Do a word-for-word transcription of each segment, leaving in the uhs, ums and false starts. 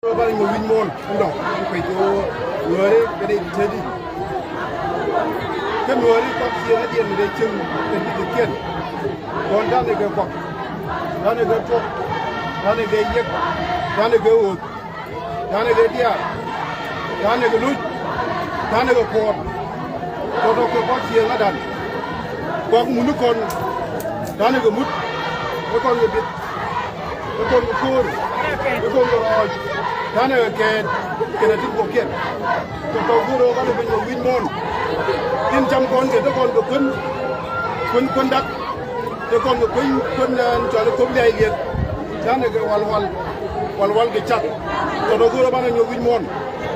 Rɔ banɛ nyuɔ̱th wi̱c muɔ̱ɔ̱n in dɔ̱ŋ in kuec kɛ ɣöö Nuääri kɛ nɛy ti teti. Kä Nuääri kɔk ciëŋädiɛn mi dee cieŋ kɛ di̱t kɛ kiɛn. Kɔn da̱a̱n ɛ kɛ kuak, da̱a̱n ɛ kɛ tuɔk, da̱a̱n ɛ kɛ yiëk, da̱a̱n ɛ kɛ ɣööth, da̱a̱n ɛ kɛ diaal, da̱a̱n ɛ kɛ lo̱c, da̱a̱n ɛ kɛ kuɔɔr. Tɔ̱tɔ̱ kɛ kɔk ciëŋädan. Kɔk muni kɔn, da̱a̱n ɛ kɛ mut, ɛ kɔn kɛ bi̱th, ɛ kɔn kɛ ko̱o̱r, ɛ kɔn kɛ rɔɔc, da̱a̱n ɛ kɛ kɛɛt kɛnɛ tin kɔkiɛn. Tɔ̱tɔ̱ go̱o̱rä banɛ ben kɛ wi̱c muɔ̱ɔ̱n. Tin cam kɔn kɛ te kɔn kɛ kuän, kuän, kuän dak. Te kɔn kɛ kuän, kuän ɛn cɔal i̱ kop liac liɛth. Da̱a̱n ɛ kɛ walwal, walwal kɛ cak. Tɔ̱tɔ̱ go̱o̱rä banɛ nyuɔ̱th wi̱c muɔ̱ɔ̱n.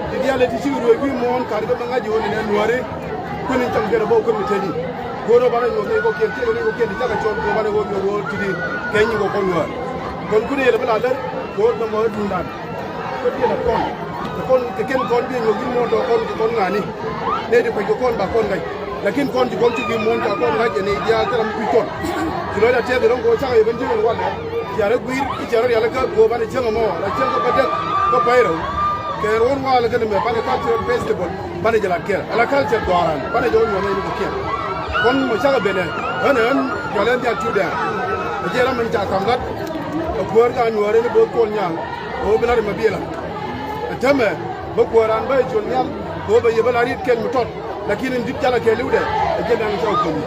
Ti diaal ɛ ti cikɛ ruëëc wi̱i̱ muɔ̱ɔ̱n ka̱r kɛ bä ŋa̱c ɣöö nɛnɛ Nuääri. Kuän in cam kɛn ɛ bä kuän mi teti. Go̱o̱rä banɛ nyuɔ̱th nɛy kɔkiɛn, ciɛ kɛ nɛy kɔkiɛn ti cakɛ cɔl kɛ banɛ ɣöö nyuɔ̱th ɣöö ti di kɛ nyi kɔ kɔn Nuäär. Kɔn kuän ɛ yɛl ɛ bä la lär, go̱o̱r bä mɔ ɛ duundan. Kä diɛn a kɔn kɛ kɔn kɛ kɛn kɔn biɛ nyuɔ̱th wi̱i̱ muɔ̱ɔ̱n tɔ kɔn kɛ kɔn ŋa̱ni. Nɛy ti kuec kɛ kɔn ba kɔn ŋa̱c. Lakin kɔn ti kɔn ci wi̱i̱ muɔ̱ɔ̱n ca kɔn ŋa̱c ɛ nɛy diaal thil ram kui̱ kɔn. Ci lɔcda tiɛth ɛ rɔ̱ŋ kɛ ɣöö cakɔ yɛ ben jiäk ɛn walɛ. Cia rɔ gui̱i̱r i̱ cia rɔ rialikä kɛ ɣöö banɛ cäŋ ɛmɔ la cäŋ kä bädäk kä pay rɛw. Kɛ ruɔ̱n walɛ kɛn ɛmɛ banɛ cultural festival banɛ jɛ lat kɛl ala culture dhɔaaran banɛ jɛ wä nyuɔ̱th nɛy ni kɔkiɛn. Kɔn mɔ cakɔ benɛ ɣän ɛ ɣän cɔal ɛn dhial Cudan. Ɛ jɛ ram ɛn ca ka̱m lat. Ɛ kuäär ka Nuäär ɛn bo̱o̱th Kuɔl Nyaal. Ɣöö bi lat ɛmɛ bi ɛ lat. Ɛ täämɛ bä kuäär raan bä ɛ col nhial. Ɣöö bɛ yɛ bä la riet kɛl mi tɔt. Lakin in di̱t jalä kɛɛliwdɛ ɛ jɛ naŋ ca wä kuäär ni.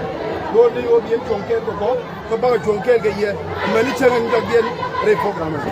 Go̱o̱r ni ɣöö bi yɛn cuɔ̱ŋ kɛɛl kɛ kɔ kä bakɛ cuɔ̱ŋ kɛɛl kɛ yɛ. Ɛmɛni cäŋ in jɔk yɛn rɛy program ɛn.